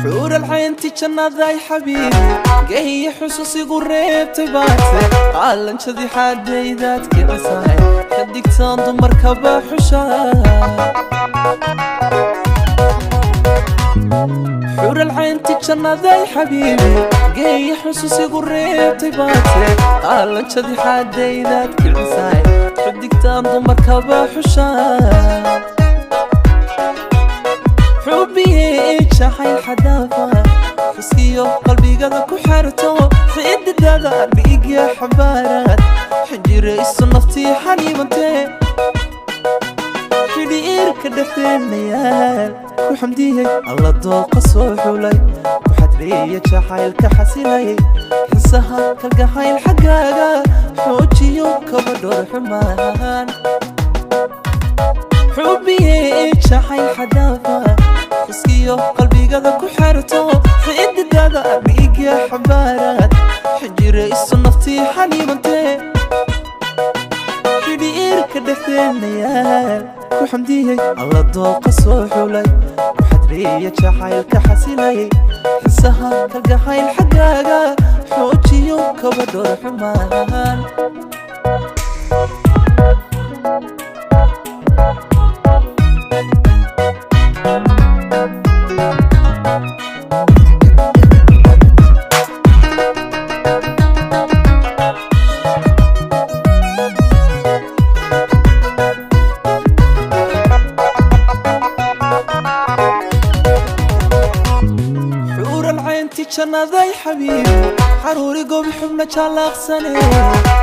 Xuur alcaynti jannaday xabiibi, gehiya xusuusigu reebtay baate, qaalanjadii xaadaydaad kicisay, xidigtaan dumarkaba xushaa. Xuur alcaynti jannaday xabiibi, gehiya xusuusigu reebtay baate, qaalanjadii xaadaydaad kicisay, xidigtaan dumarkaba xushaa. Xubiye jacayl xadaafa xuskiyo qalbigada ku xerto, xididada dhiigya xambaaraad, xinjirayso naftii xaniibantee, xidhiirka dhexdeenayaal ku xamdiyey Alla dooqa soo xulay, ku xadreeya jacaylka xasilayay, xisaha kalgacayl xaggaaga xoojiyo kaba dhor xumaan. Xubiye jacayl xadaafa xuskiyo qalbigada ku xerto, xididada dhiigya xambaaraad, xinjirayso naftii xaniibantee, xidhiirka dhexdeenayaal ku xamdiyey Alla dooqa soo xulay, ku xadreeya jacaylka xasilayay, xisaha kalgacayl xaggaaga xoojiyo kaba dhor xumaan. Xuur alcaynti jannaday xabiibi, xaruuri gobi xubna jaalaaqsane,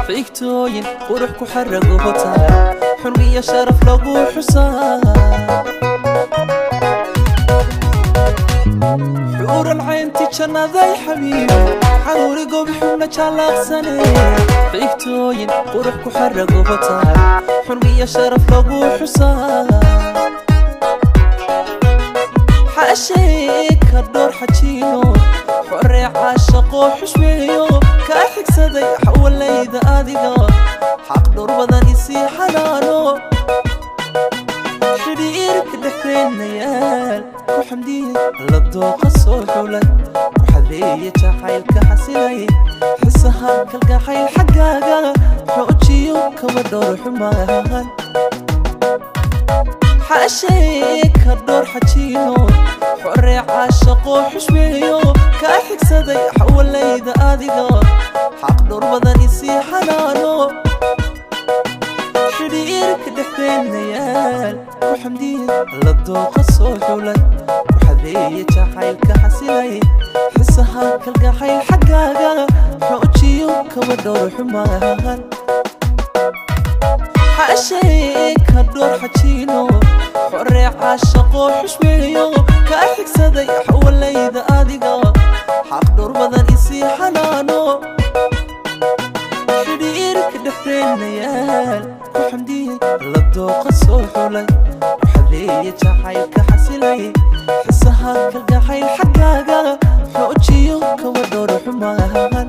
xigtooyin qurux ku xarago hotaa, xurmiyo sharaf lagu xusaa. Xuur alcaynti jannaday xabiibi, xaruuri gobi xubna jaalaaqsane, xigtooyin qurux ku xarago hotaa, xurmiyo sharaf lagu xusaa. Xaashee ka dhowr xajiino, xoree caashaqoo xushmeeyo, kaa xigsaday xawalayda adiga, xaq dhowr badan isii xanaano. Xidhiirka dhexdeenayaal ku xamdiyey Alla dooqa soo xulay, ku xadeeya jacaylka xasilayay, xisaha kalgacayl xaggaaga xoojiyo kaba dhowr xumaan. Xaashee ka dhowr xajiino, xoree caashaqoo xushmeeyo, kaa xigsaday xawalayda adiga, xaq dhowr badan isii xanaano. Xidhiirka dhexdeenayaal ku xamdiyey Alla dooqa soo xulay, ku xadeeya jacaylka xasilayay, xisaha kalgacayl xaggaaga xoojiyo kaba dhowr xumaan. Xaashee ka dhowr xajiino, xoree caashaqoo xushmeeyo, kaa xigsaday xawalayda adiga, xaq dhowr badan isii xanaano. Xidhiirka dhexdeenayaal ku xamdiyey Alla dooqa soo xulay, ku xadeeya jacaylka xasilayay, xisaha kalgacayl xaggaaga xoojiyo kaba dhowr xumaan.